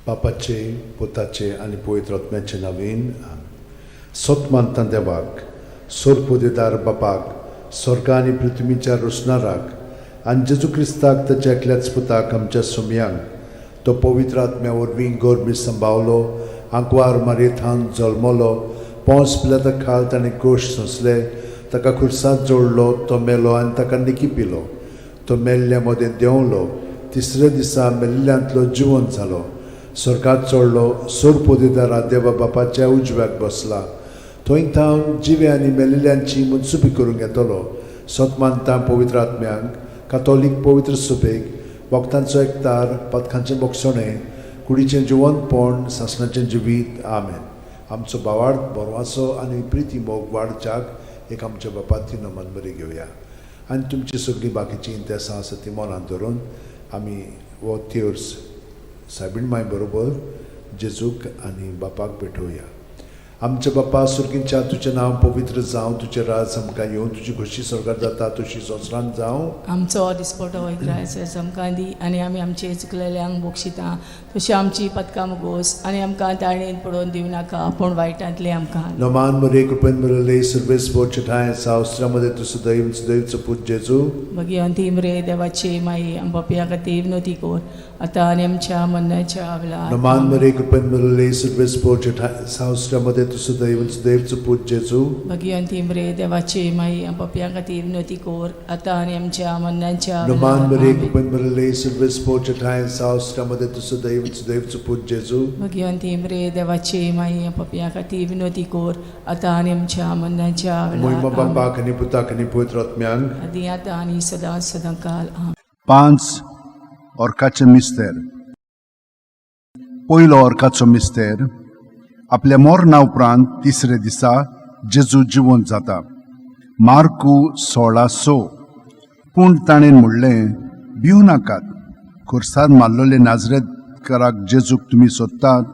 बापाचे, पुताचे आनी पवित्र आत्म्याचे नांवान. सत मानता देवाक, सोरपोदेदार बापाक, स्वर्गा आनी पृथ्वीच्या रोसणाराक, आनी जेजू क्रिस्ताक, ताच्या एकल्याच पुताक, आमच्या सोमयांक. तो पवित्र आत्म्या वरवीं गर्भी संभावलो, आंकवार मारयेथावन जल्मलो, पोंस पिलाता खाल ताणें कश्ट सोंसले, ताका खुर्सात जोडलो, तो मेलो आनी ताका निकी पिलो. तो मेल्ल्या मदें देंवलो, तिसऱ्या दिसा मेल्ल्यांतलो जिवंत जालो, स्वर्गात चडलो, सोरपोदेदारा देवा बापाच्या उजव्याक बसला. थंय थावन जिवे आनी मेल्ल्यांची मनसुबी करूंक येतलो. सत मानता पवित्र आत्म्यांक, कातोलीक पवित्र सभेक, भक्तांचो एकतार, पदकांचें बक्षणें, कुडीचें जिवंतपण, सासणाचें जिवीत. आमेन. आमचो भावार्थ, बरवासो आनी प्रिती मोग वाडच्याक एक आमच्या बापाती नमन बरी घेवया आनी तुमची सगळीं बाकीचीं इंतेसां आसा ती मनांत धरून आमी हो तेर्स सायबीण माय बरोबर जेजूक आनी बापाक भेटोवया. आमच्या बापा सुर्गींच्या, तुजें नांव पवित्र जावं, तुजें राज आमकां येवं, तुजी खोशी स्वर्गात जाता तशी संवसारांत जावं. आमचो दिसपटो इग्रायस आमकां दी आनी आमी आमचे चुकलेल्यांक बक्षिता तशी आमची पदकां मुगोस आनी आमकां ताळणेन पडोवन दिवं नाका, पूण वायटांतले आमकां. नमान मरे, कृपेन भरले, सर्वेस्पर ठांय सावस्त्रामध्ये तूं सदैव सदैवचो पूत जेजू. भगिवंती मरे देवाची माई, आम पापया खातीर विनवती कर, आतां आनी आमच्या मरणाच्या वेळार. नमान मरे, कृपेन भरले, सर्वेस्पर ठांय सावस्त्रामध्ये तूं सदैव सदैवचो पूत जेजू. भगिवंती मरे देवाची माई, आम पापया खातीर विनवती कर, आतां आनी आमच्या मरणाच्या नमान वेळार. मरे, आमेन. कृपेन भरले, सर्वेस्पर ठांय सावस्त्रामध्ये तूं सदैव सदैवचो पूत जेजू. भगिवंती मरे देवाची माई, आम पापया खातीर विनवती कर, आतां आनी आमच्या मरणाच्या मोहिमा वेळार. आमेन. बापाक आनी पुताक आनी पवित्र आत्म्यांक. आदी आतां आनी सदां सदां काल. आमेन. पांच ऑर्काचे मिस्तेर. पयलो ऑर्काचो मिस्तेर, आपल्या मरणा उपरांत तिसरे दिसा जेजू जिवंत जाता. मार्कू 16:6. पूण ताणें म्हणलें, भिवू नाकात. खुर्सार मारलेले नाजरेतकाराक जेजूक तुमी सोदतात.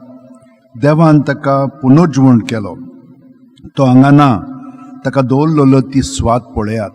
देवान ताका पुनर्जिवण केलो. तो हांगा ना. ताका दवरलेलो ती सुवात पळयात.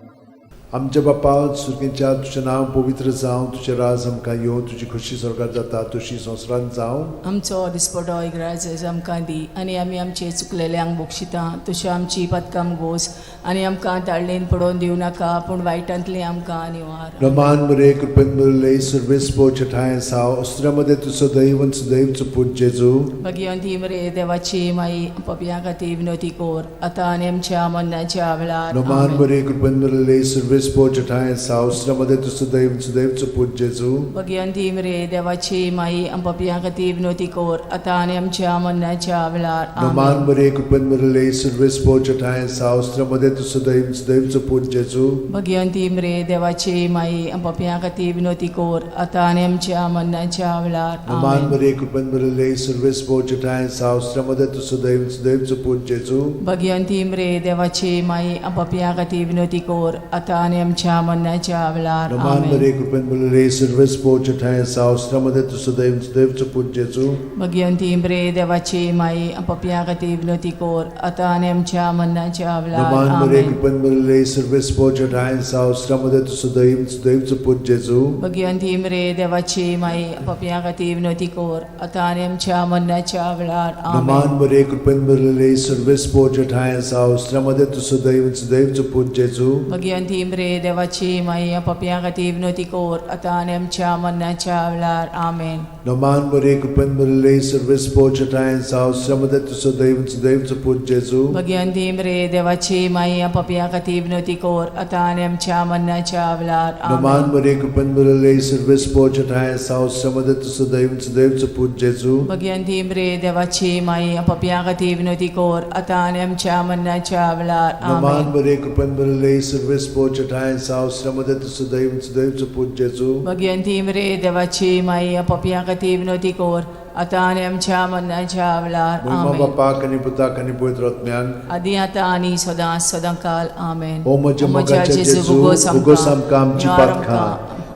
आमच्या बापा सुर्गींच्या, तुजें नांव पवित्र जावं, तुजें राज आमकां येवं, तुजी खोशी स्वर्गात जाता तशी संवसारांत जावं. आमचो दिसपटो इग्राज आमकां दी आनी आमी आमचे चुकलेल्यांक बक्षिता तश्यो आमची पदकां गोस आनी आमकां ताळणेन पडोवन दिवं नाका, पूण वायटांतली आमकां निवार. नमान मरे, कृपेन भरले, सर्वेस्पर ठांय साव अस्त्रामध्ये तूं सदैव सदैवचो पूत जेजू. भगिवंती मरे देवाची माई, पपया खातीर विनवती कर, आतां आनी आमच्या मरणाच्या वेळार. नमान आमेन. मरे, कृपेन भरले, सर्वेस्पर ठांय साव अस्त्रामध्ये तूं सदैव सदैवचो पूत जेजू. भगिवंती मरे देवाची माई, पपया खातीर विनवती कर, आतां आनी आमच्या मरणाच्या वेळार. नमान आमेन. मरे, कृपेन भरले, सर्वेस्पर ठांय साव अस्त्रामध्ये तूं सदैव सदैवचो पूत जेजू. भगिवंती मरे देवाची माई, पपया खातीर विनवती कर, आतां आनी आमच्या मरणाच्या वेळार. नमान आमेन. मरे, कृपेन भरले, सर्वेस्पर ठांय साव अस्त्रामध्ये तूं सदैव सदैवचो पूत जेजू. भगिवंती मरे देवाची माई, पपया खातीर विनवती कर, आतां आनी आमच्या मरणाच्या वेळार. नमान आमेन. मरे, कृपेन भरले, सर्वेस्पर ठांय साव अस्त्रामध्ये तूं सदैव सदैवचो पूत जेजू. भगिवंती मरे देवाची माई, पपया खातीर विनवती कर, आतां आनी आमच्या मरणाच्या वेळार. नमान मरे, आमेन. कृपेन भरले, सर्वेस्पर ठांय साव अस्त्रामध्ये तूं सदैव सदैवचो पूत जेजू. भगिवंती मरे देवाची माई, पपया खातीर विनवती कर, आतां आनी आमच्या मरणाच्या वेळार. नमान आमेन. मरे, कृपेन भरले, सर्वेस्पर ठांय साव अस्त्रामध्ये तूं सदैव सदैवचो पूत जेजू. भगिवंती मरे देवाची माई, पपया खातीर विनवती कर, आतां आनी आमच्या मरणाच्या वेळार. आमेन. नमान मरे, कृपेन भरले, सर्वेस्पर ठांय साव अस्त्रामध्ये तूं सदैव सदैवचो पूत जेजू. भगिवंती मरे देवाची माई, पपया खातीर विनवती कर, आतां आनी आमच्या मरणाच्या वेळार. नमान आमेन. मरे, कृपेन भरले, सर्वेस्पर ठांय साव अस्त्रामध्ये तूं सदैव सदैवचो पूत जेजू. भगिवंती मरे देवाची माई, पपया खातीर विनवती कर, आतां आनी आमच्या मरणाच्या वेळार. नमान आमेन. मरे, कृपेन भरले, सर्वेस्पर ठांय साव अस्त्रामध्ये तूं सदैव सदैवचो पूत जेजू. भगिवंती मरे देवाची माई, पपया खातीर विनवती कर, आतां आनी आमच्या मरणाच्या वेळार. मोहिमा आमेन. बापाक आनी पुताक आनी पवित्र आत्म्याक. आदी आतां आनी सदां सदां काल. आमेन. ओ म्हज्या मोगाच्या जेजू, उगोस आमकां आमची पातकां,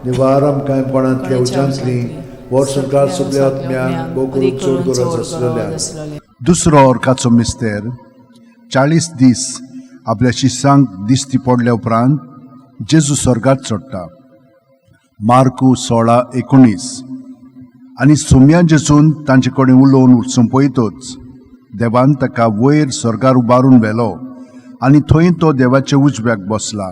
निवार आमकां कोणांतल्या उज्यांतली, वर्स संवसार सगल्या आत्म्यांक, भोव करून चड गरज आसलेल्या. दुसरो ऑर्काचो मिस्तेर, 40 दीस आपल्या शिसांक दिश्टी पडल्या उपरांत जेजू स्वर्गात चडटा. मार्कू 16:19. आनी सोम्या जेजून तांचे कडेन उलोवन सोंपयतच देवान ताका वयर स्वर्गार उबारून व्हेलो आनी थंय तो देवाच्या उजव्याक बसला.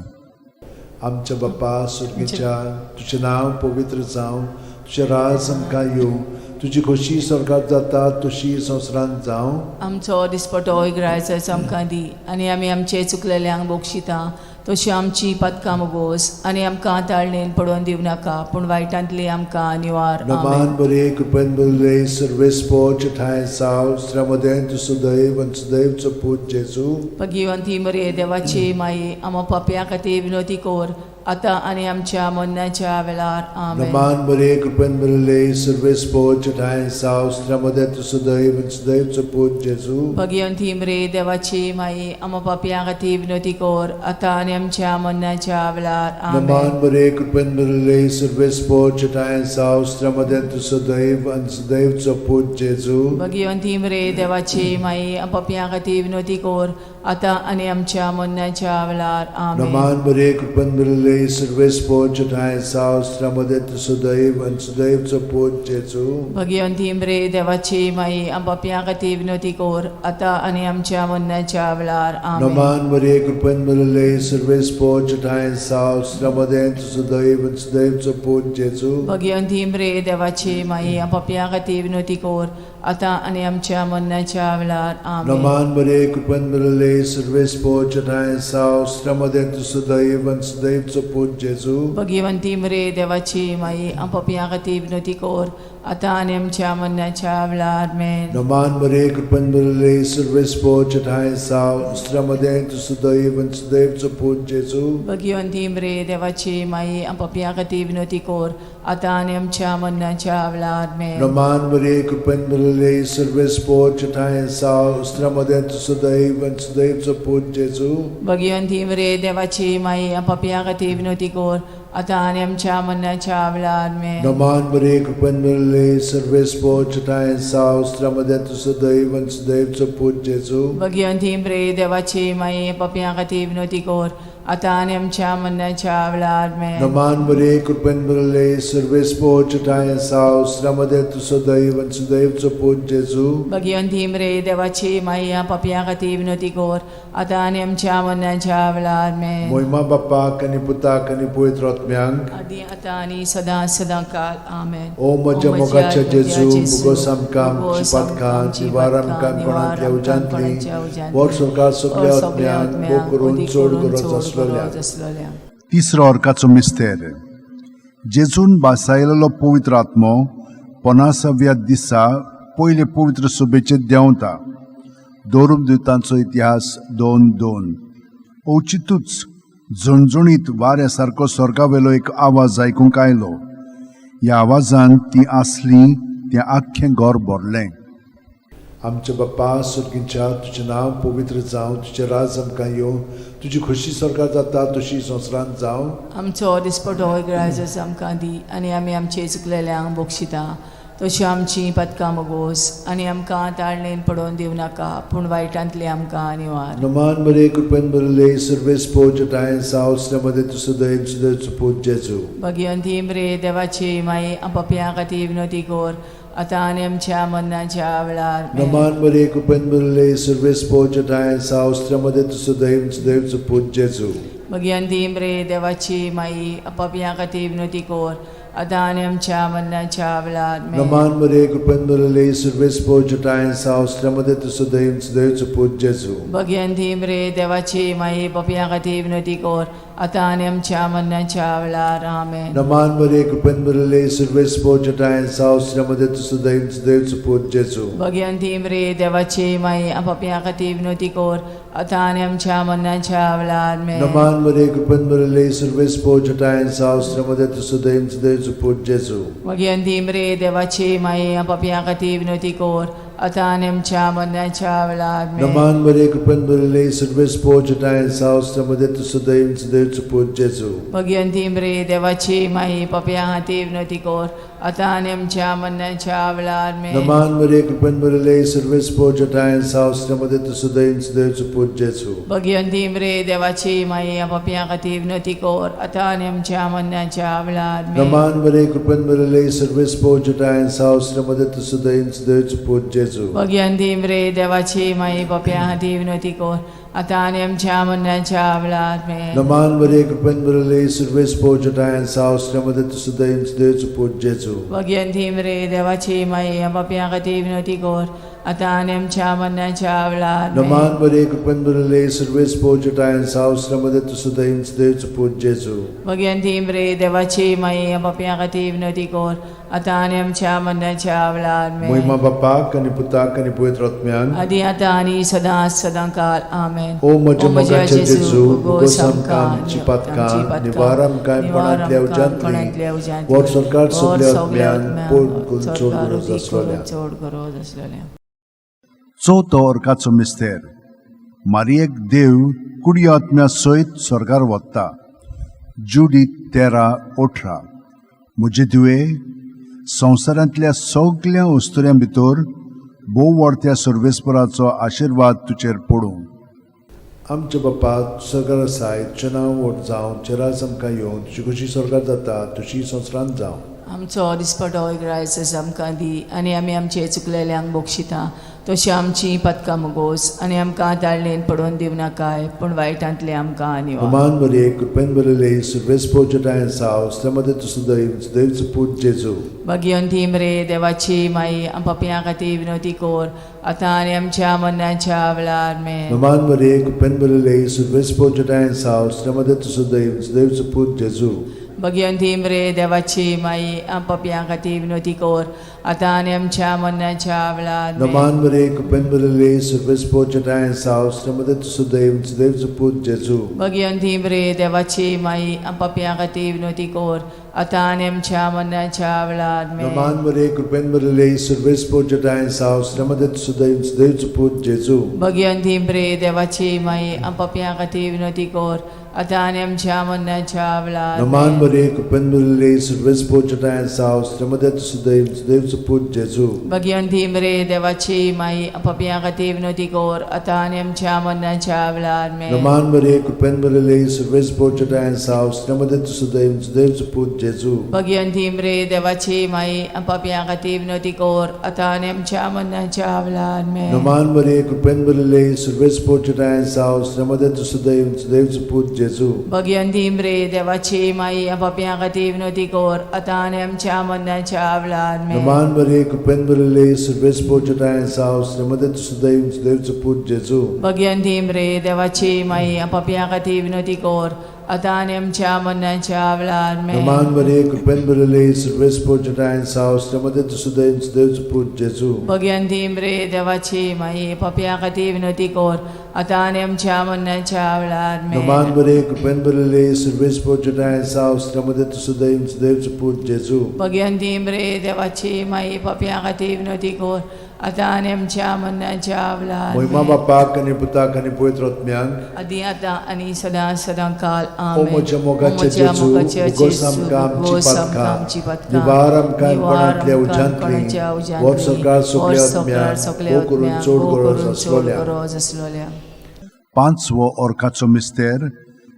आमच्या बापा सुर्गीच्या, तुजें नांव पवित्र जावं, तुजें राज आमकां येवं, तुजी खोशी स्वर्गात जाता तशी संवसारांत जावं. आमचो दिसपटो इग्रायचो आमकां दी आनी आमी आमचे चुकलेल्यांक बक्षिता तशी आमची पातकां मोगोस आनी आमकां ताळणेन पडोवन दिवं नाका पूण वायटांतली आमकां निवार. आमेन. नमान बरे कृपेन बरले सर्वेस्पोच ठांय साव श्रमदें तूं सुदैव आनी सुदैवचो पूत जेजू. भगिवंती मरे देवाची माई, आमा पापया खातीर विनोती कर आतां आनी आमच्या मरणाच्या वेळार. आमेन. नमान बरे कृपेन बरले सर्वेस्पोच ठांय साव श्रमदें तूं सुदैव आनी सुदैवचो पूत जेजू. भगिवंती मरे देवाची माई, आमा पापया खातीर विनोती कर आतां आनी आमच्या मरणाच्या वेळार. नमान आमेन. बरे कृपेन बरले सर्वेस्पोच ठांय साव श्रमदें तूं सुदैव आनी सुदैवचो पूत जेजू. भगिवंती मरे देवाची माई, पापया खातीर विनोती कर आतां आनी आमच्या मरणाच्या वेळार. आमेन. नमान बरे कृपेन बरले सर्वेस्पोच ठांय साव श्रमदें तूं सुदैव आनी सुदैवचो पूत जेजू. भगिवंती मरे देवाची माई, पापया खातीर विनोती कर आतां आनी आमच्या मरणाच्या वेळार. आमेन. नमान बरे कृपेन बरले सर्वेस्पोच ठांय साव श्रमदें तूं सुदैव आनी सुदैवचो पूत जेजू. भगिवंती मरे देवाची माई, पापया खातीर विनोती कर आतां आनी आमच्या मरणाच्या वेळार. आमेन. नमान बरे कृपेन बरले सर्वेस्पोच ठांय साव श्रमदें तूं सुदैव आनी सुदैवचो पूत जेजू. भगिवंती मरे देवाची माई, पापया खातीर विनोती कर आतां आनी आमच्या मरणाच्या वेळार. आमेन. नमान बरे कृपेन बरले सर्वेस्पोच ठांय साव श्रमदें तूं सुदैव आनी सुदैवचो पूत जेजू. भगिवंती मरे देवाची माई, पापया खातीर विनोती कर आतां आनी आमच्या मरणाच्या वेळार. आमेन. नमान बरे कृपेन बरले सर्वेस्पोच ठांय साव श्रमदें तूं सुदैव आनी सुदैवचो पूत जेजू. भगिवंती मरे देवाची माई, पापया खातीर विनोती कर आतां आनी आमच्या मरणाच्या वेळार. आमेन. नमान बरे कृपेन बरले सर्वेस्पोच ठांय साव श्रमदें तूं सुदैव आनी सुदैवचो पूत जेजू. भगिवंती मरे देवाची माई, पापया खातीर विनोती कर आतां आनी आमच्या मरणाच्या वेळार. आमेन. नमान बरे कृपेन बरले सर्वेस्पोच ठांय साव श्रमदें तूं सुदैव आनी सुदैवचो पूत जेजू. भगिवंती मरे देवाची माई, पापया खातीर विनोती कर आतां आनी आमच्या मरणाच्या वेळार. आमेन. मोहिमा बाप्पाक आनी पुताक आनी पवित्र आत्म्यांक, आदी आतां आनी सदां सदां काल. आमेन. ओ म्हज्या मोगाच्या जेजू, मुगोस आमकां आमची पातकां निवार आमकां कोणांतल्या उज्यांतली वर स्वर्गात सगल्या आत्म्यांक भोग करून चड गरज आसलेल्या. आसलेल्या. तिसरो अर्काचो मिस्तेर. जेजून बासायलेलो पवित्र आत्मो पनासाव्या दिसा पयले पवित्र सभेचेर देंवता. दोरुमदुतांचो इतिहास 2:2. अवचितूच झणझणीत वाऱ्या सारको स्वर्गावेलो एक आवाज आयकूंक आयलो. ह्या आवाजान ती आसली तें आख्खें घर भरलें. आमच्या बाप्पा स्वर्गीच्या, तुजें नांव पवित्र जावं, तुजें राज आमकां येवं, तुजी खोशी स्वर्गात जाता तशी संवसारांत जावं. आमचो दिसपटो इग्रायजस आमकां दी आनी आमी आमचे चुकलेल्यांक बक्षिता तशी आमची पातकां मोगोस आनी आमकां ताळणेन पडोवन दिवं नाका पूण वायटांतली आमकां निवार. नमान बरे कृपेन बरले सर्वेस्पोच ठांय साव श्रमदें तूं सुदैव सुदैवचो पूत जेजू. भगिवंती मरे देवाची माई, पापया खातीर विनोती कर आतां आनी आमच्या मरणाच्या वेळार. आमेन. नमान बरे कृपेन बरले सर्वेस्पोच ठांय साव श्रमदें तूं सुदैव सुदैवचो पूत जेजू. भगिवंती मरे देवाची माई, पापया खातीर विनोती कर आतां आनी आमच्या मरणाच्या वेळार. आमेन. नमान बरे कृपेन बरले सर्वेस्पोच ठांय साव श्रमदें तूं सुदैव सुदैवचो पूत जेजू. भगिवंती मरे देवाची माई, पापया खातीर विनोती कर आतां आनी आमच्या मरणाच्या वेळार. आमेन. नमान बरे कृपेन बरले सर्वेस्पोच ठांय साव श्रमदें तूं सुदैव सुदैवचो पूत जेजू. भगिवंती मरे देवाची माई, पापया खातीर विनोती कर आतां आनी आमच्या मरणाच्या वेळार. आमेन. नमान बरे कृपेन बरले सर्वेस्पोच ठांय साव श्रमदें तूं सुदैव सुदैवचो पूत जेजू. भगिवंती मरे देवाची माई, पापया खातीर विनोती कर आतां आनी आमच्या मरणाच्या वेळार. आमेन. नमान बरे कृपेन बरले सर्वेस्पोच ठांय साव श्रमदें तूं सुदैव सुदैवचो पूत जेजू. भगिवंती मरे देवाची माई, पापया खातीर विनोती कर आतां आनी आमच्या मरणाच्या वेळार आमेन. नमान मरिये, कृपेन भरिल्ले, सर्वेस्पोर जटायन साव, मध्ये तूं सदैव देवचो पूत जेजू. भगिवंती मरे देवाची माई, पापयां खातीर विनवती कर आतां आनी आमच्या मरणाच्या वेळार आमेन. नमान मरिये, कृपेन भरिल्ले, सर्वेस्पोर जटायन साव, मध्ये तूं सदैव देवचो पूत जेजू. भगिवंती मरे देवाची माई, पापयां खातीर विनवती कर आतां आनी आमच्या मरणाच्या वेळार आमेन. नमान मरिये, कृपेन भरिल्ले, सर्वेस्पोर जटायन साव, मध्ये तूं सदैव देवचो पूत जेजू. भगिवंती मरे देवाची माई, पापयां खातीर विनवती कर आतां आनी आमच्या मरणाच्या वेळार आमेन. नमान मरिये, कृपेन भरिल्ले, सर्वेस्पोर जटायन साव, मध्ये तूं सदैव देवचो पूत जेजू. भगिवंती मरे देवाची माई, पापयां खातीर विनवती कर आतां आनी आमच्या मरणाच्या वेळार आमेन. महिमा बापाक आनी पुताक आनी पवित्र आत्म्याक. आदी आतां आनी सदां सदां काल आमेन. ओ म्हज्या मोगाचे जेजू, भोगोस आमकां आमची पातकां, निवार आमकां कोणांतल्या उज्यांतली, व्हड सरकार सगल्या आत्म्यान पोड करून चड गरज आसलेल्या. चड गरज आसलेल्या. चवथो अर्काचो मिस्तेर. मारियेक देव कुडी आत्म्या सयत स्वर्गार वता. जुडी 13:18. म्हजे धुवे, संवसारांतल्या सगल्या अस्तुऱ्यां भितर भोव व्हडत्या सर्वेस्पराचो आशिर्वाद तुजेर पडूं. आमच्या बापा सरकार आसाय, तुजें नांव व्हड जावं, तुजें राज आमकां येवं, तुजी खुशी स्वर्गार जाता तशी संवसारांत जावं. आमचो दिसपटो इग्रायस आमकां दी आनी आमी आमचे चुकलेल्यांक बक्षिता तशी आमची पदकां मुगोस आनी आमकां ताळणेन पडोवन दिवं नाकाय, पूण वायटांतले आमकां निवार. नमान मरिये, कृपेन भरिल्ले, सर्वेस्पोर जटायन साव, मध्ये तूं सदैव देवचो पूत जेजू. भगिवंती मरे देवाची माई, पापयां खातीर विनवती कर आतां आनी आमच्या मरणाच्या वेळार आमेन. नमान मरिये, कृपेन भरिल्ले, सर्वेस्पोर जटायन साव, मध्ये तूं सदैव देवचो पूत जेजू. भगिवंती मरे देवाची माई, पापयां खातीर विनवती कर आतां आनी आमच्या मरणाच्या वेळार आमेन. नमान मरिये, कृपेन भरिल्ले, सर्वेस्पोर जटायन साव, मध्ये तूं सदैव देवचो पूत जेजू. भगिवंती मरे देवाची माई, पापयां खातीर विनवती कर आतां आनी आमच्या मरणाच्या वेळार आमेन. नमान मरिये, कृपेन भरिल्ले, सर्वेस्पोर जटायन साव, मध्ये तूं सदैव देवचो पूत जेजू. भगिवंती मरे देवाची माई, पापयां खातीर विनवती कर आतां आनी आमच्या मरणाच्या वेळार नमान आमेन. मरिये, कृपेन भरिल्ले, सर्वेस्पोर जटायन साव, मध्ये तूं सदैव देवचो पूत जेजू. भगिवंती मरे देवाची माई, पापयां खातीर विनवती कर आतां आनी आमच्या मरणाच्या वेळार आमेन. नमान मरिये, कृपेन भरिल्ले, सर्वेस्पोर जटायन साव, मध्ये तूं सदैव देवचो पूत जेजू. भगिवंती मरे देवाची माई, पापयां खातीर विनवती कर आतां आनी आमच्या मरणाच्या वेळार आमेन. नमान मरिये, कृपेन भरिल्ले, सर्वेस्पोर जटायन साव, मध्ये तूं सदैव देवचो पूत जेजू. भगिवंती मरे देवाची माई, पापयां खातीर विनवती कर आतां आनी आमच्या मरणाच्या वेळार आमेन. नमान मरिये, कृपेन भरिल्ले, सर्वेस्पोर जटायन साव, मध्ये तूं सदैव देवचो पूत जेजू. भगिवंती मरे देवाची माई, पापयां खातीर विनवती कर आतां आनी आमच्या मरणाच्या वेळार आमेन. नमान मरिये, कृपेन भरिल्ले, सर्वेस्पोर जटायन साव, मध्ये तूं सदैव देवचो पूत जेजू. भगिवंती मरे देवाची माई, पापयां खातीर विनवती कर आतां आनी आमच्या मरणाच्या वेळार आमेन. नमान मरिये, कृपेन भरिल्ले, सर्वेस्पोर जटायन साव, मध्ये तूं सदैव देवचो पूत जेजू. भगिवंती मरे देवाची माई, पापयां खातीर विनवती कर आतां आनी आमच्या मरणाच्या वेळार महिमा आमेन. बापाक आनी पुताक आनी पवित्र आत्म्याक. आदी आतां आनी सदां सदां काल ओ आमेन. म्हज्या मोगाचे ओ म्हज्या जेजू, मोगाचे भोगोस जेजू, आमकां आमची भोगोस आमकां पातकां, आमची पातकां, निवार आमकां निवार कोणांतल्या आमकां उज्यांतली, कोणाच्या उज्यांतली, व्हड सरकार सगल्या व्हड सरकार आत्म्याक, सगल्या भोव करून आत्म्याक, चड भोव गरज करून चड आसलोल्या. गरज आसलोल्या. पांचवो अर्काचो मिस्तेर.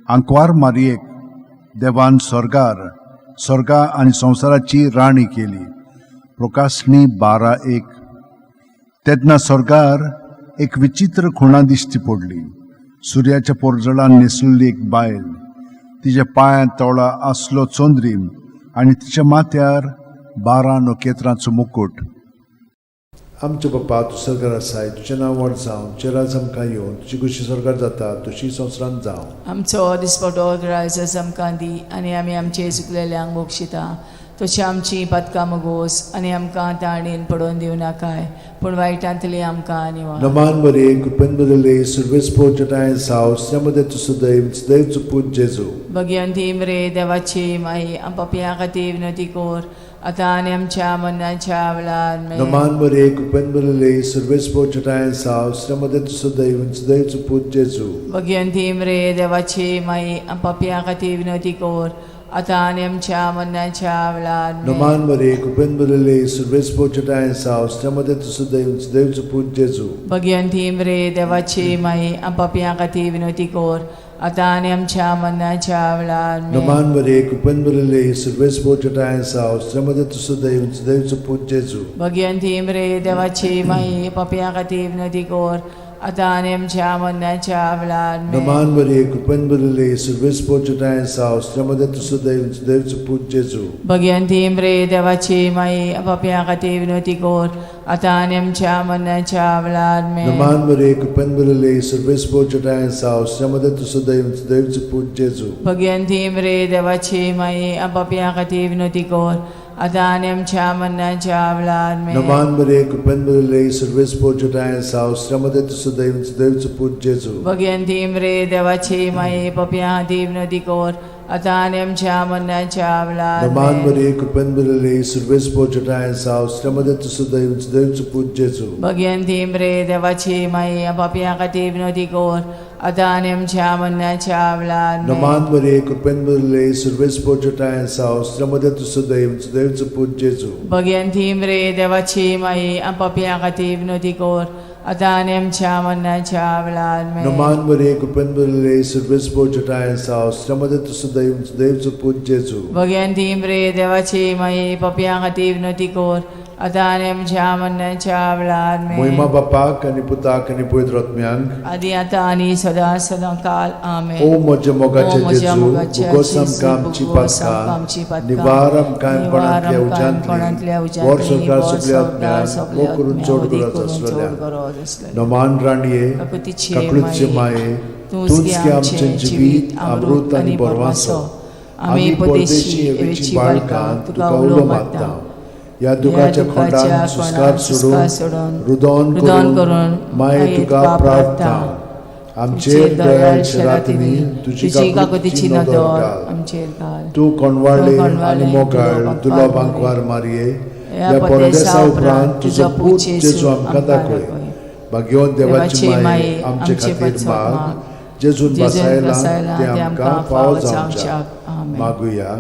आंकवार मारियेक देवान स्वर्गार स्वर्गा आनी संवसाराची राणी केली. प्रकाशणी 12:1. तेन्ना स्वर्गार एक विचित्र खुणा दिश्टी पडली. सुर्याच्या पोरजळान न्हेसलेली एक बायल, तिच्या पांयां तोळा आसलो चंद्रीम आनी तिच्या माथ्यार 12 नखेत्रांचो मुकूट. आमच्या बापा, तूं सरकार आसाय, तुजें नांव व्हड जावं, तुजें राज आमकां येवं, तुजी खुशी सरकार जाता तशी संवसारांत जावं. आमचो दिसपटो ग्रायस आमकां दी आनी आमी आमचे चुकलेल्यांक बक्षिता तशी आमची पातकां मुगोस आनी आमकां ताणेन पडोवन दिवं नाकाय, पूण वायटांतली आमकां निवार. नमान मरिये, कृपेन भरिल्ले, सर्वेस्पोर जटायन साव, मध्ये तूं सदैव देवचो पूत जेजू. भगिवंती मरे देवाची माई, पापयां खातीर विनवती कर आतां आनी आमच्या मरणाच्या वेळार आमेन. नमान मरिये, कृपेन भरिल्ले, सर्वेस्पोर जटायन साव, मध्ये तूं सदैव देवचो पूत जेजू. भगिवंती मरे देवाची माई, पापयां खातीर विनवती कर आतां आनी आमच्या मरणाच्या वेळार आमेन. नमान मरे कृपेन भरिल्ले सुर्वेस पोचटाय साव श्रमदे तुसो देव देवचो पूत जेजू. भगवंती मरे देवाची माई, आपापया खातीर विनवती कर, आतां आनी आमच्या मरणाच्या वेळार आमेन. नमान मरे कृपेन भरिल्ले सुर्वेस पोचटाय साव श्रमदे तुसो देव देवचो पूत जेजू. भगवंती मरे देवाची माई, पापया खातीर विनवती कर, आतां आनी आमच्या मरणाच्या वेळार आमेन. नमान मरे कृपेन भरिल्ले सुर्वेस पोचटाय साव श्रमदे तुसो देव देवचो पूत जेजू. भगवंती मरे देवाची माई, पापया खातीर विनवती कर, आतां आनी आमच्या मरणाच्या वेळार आमेन. नमान मरे कृपेन भरिल्ले सुर्वेस पोचटाय साव श्रमदे तुसो देव देवचो पूत जेजू. भगवंती मरे देवाची माई, पापया खातीर विनवती कर, आतां आनी आमच्या मरणाच्या वेळार आमेन. नमान मरे कृपेन भरिल्ले सुर्वेस पोचटाय साव श्रमदे तुसो देव देवचो पूत जेजू. भगवंती मरे देवाची माई, पापया खातीर विनवती कर, आतां आनी आमच्या मरणाच्या वेळार नमान आमेन. मरे कृपेन भरिल्ले सुर्वेस पोचटाय साव श्रमदे तुसो देव देवचो पूत जेजू. भगवंती मरे देवाची माई, पापया खातीर विनवती कर, आतां आनी आमच्या मरणाच्या वेळार आमेन. नमान मरे कृपेन भरिल्ले सुर्वेस पोचटाय साव श्रमदे तुसो देव देवचो पूत जेजू. भगवंती मरे देवाची माई, पापया खातीर विनवती कर, आतां आनी आमच्या मरणाच्या वेळार आमेन. नमान मरे कृपेन भरिल्ले सुर्वेस पोचटाय साव श्रमदे तुसो देव देवचो पूत जेजू. भगवंती मरे देवाची माई, पापया खातीर विनवती कर, आतां आनी आमच्या मरणाच्या वेळार आमेन. मोहिमा बापाक आनी पुताक आनी पवित्र आत्म्यांक, आदी आतां आनी सदां सदां काल आमेन. ओ म्हज्या ओ मोगाचे म्हज्या जेजू, मोगाच्या भुगोस जेजू, आमकां आमची भुगोस आमकां आमची पातकां, पातकां, निवार आमकां निवार कोणांतल्या आमकां कोणांतल्या उज्यांतली, उज्यांतली, वर सरकार वर सगल्या संवसार आत्म्यांक, सगल्या मोग करून आत्म्यांक, चड वदी गरज करून चड आसलेल्या. गरज आसलेल्या. नमान राणये, काकुतीचे काकळूतचे माये, माये, तूंच तूंच गे गे आमचें आमचें जिवीत, अमृत आनी बरवासो. आमी परदेशी एवेची बाळकां तुका उलो मारता. ह्या दुखाच्या खोंडान सुस्कार सोडून, रुदोन रुदन करून करून माये तुका प्रार्थना. आमचेर दयाळ शेरातिनी तुजी तुजी काकुतीची काकुतीची नदर नदर घाल. आमचेर घाल. तूं कोणवाळे तूं कोणवाळे आनी मोगाळ तुलो तुलो बांकवार बांकवार मारये, ह्या ह्या परदेसा परदेसा उपरांत उपरांत तुजो तुजो पूत पूत जेजू जेजू आमकां आमकां दाखय. दाखय. भाग्यवंत देवाची देवाची माये, माये, आमचे आमचे खातीर पासत माग, माग, जेजून जेजून बसायला बसायला ते ते आमकां आमकां फावो फावो जावच्याक. जावच्याक. आमेन. मागुया.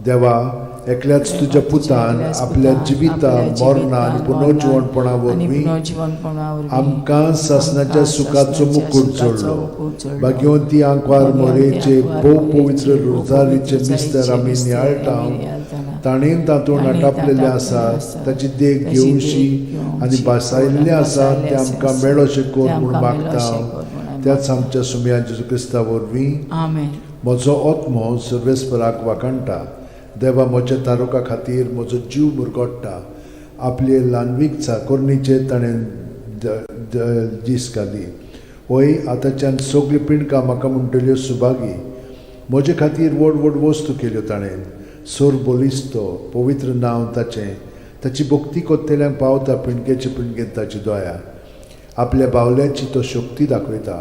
देवा, एकल्याच तुज्या पुतान एकल्याच आपल्या पुतान जिविता आपल्या मरणा आनी जिवितान, पुनर्जिवणपणा मरणान आनी वरवीं पुनर्जिवणपणा वरवीं आमकां सासणाच्या आमकां सुखाचो सासणाच्या मुकूट सुखाचो जोडलो. मुकूट जोडलो. भाग्यवंती आंकवार भाग्यवंती मोरेचे आंकवार भोव मोरेचे पवित्र भोव रोजारीचे पवित्र मिस्तर रोजारीचे आमी मिस्तर नियाळटा, आमी नियाळटाना, ताणें तातूंत ताणें नाटापलेलें तातूंत आसा आसा, ताची देख ताची देख घेवशी आनी घेवशी, भासायल्लें आसा भासायल्लें तें आमकां आसा, मेळोशें कर तें म्हूण आमकां मागता. मेळोशें कर म्हूण आमी त्याच आमच्या सुमया जेजू क्रिस्ता वरवीं. आमेन. म्हजो आत्मो सर्वेस्पराक वाखाणटा, देवा म्हज्या तारुका खातीर म्हजो जीव मुरगोट्टा. आपले ल्हानवीक चाकोरणीचेर ताणें दीस घाली. वय आतांच्यान सगळीं पिंडकां म्हाका म्हणटल्यो सुभागी. म्हजे खातीर व्हड व्हड वस्तू केल्यो ताणें. सोर बलिस्तो पवित्र नांव ताचें, ताची भक्ती कोत्तेल्यांक पावता पिंडकेचे पिंडकेंत ताची दया. आपल्या बावल्याची तो शक्ती दाखयता,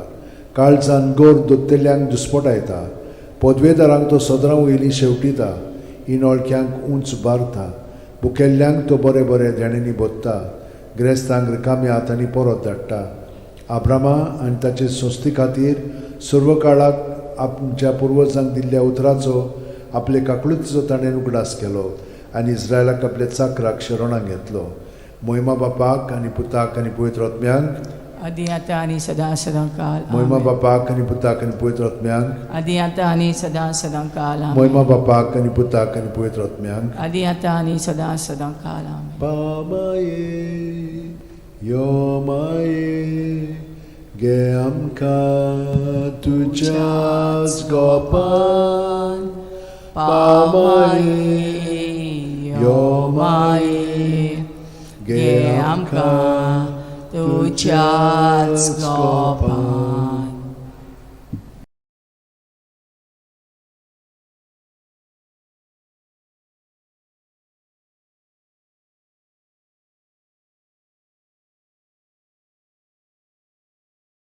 काळजान गोर दोत्तेल्यांक दुस्पटायता. पदवेदारांक तो सदरां वयली शेवटिता, इनोळख्यांक उंच बारता. भुकेल्ल्यांक तो बरें बरें देण्यांनी भोत्ता, ग्रेस्तांक रिकाम्या हातांनी परत धाडटा. आब्रामा आनी ताचे संस्थे खातीर सर्व काळाक आमच्या पुर्वजांक दिल्ल्या उतराचो आपले काकळुतीचो ताणें उगडास केलो आनी इस्रायलाक आपल्या चाकराक शरणाक घेतलो. मोहिमा बापाक आनी पुताक आनी पवित्र आत्म्यांक, आदी आतां आनी सदां सदां काल मोहिमा आमेन. बापाक आनी पुताक आनी पवित्र आत्म्यांक, आदी आतां आनी सदां सदां काल आमेन. मोहिमा बापाक आनी पुताक आनी पवित्र आत्म्यांक. आदी आतां आनी सदां सदां काल आमेन. पामाये यो माये गे आमकां तुज्याच गोपान, पामाये यो यो माये गे गे आमकां तुज्याच गोपान.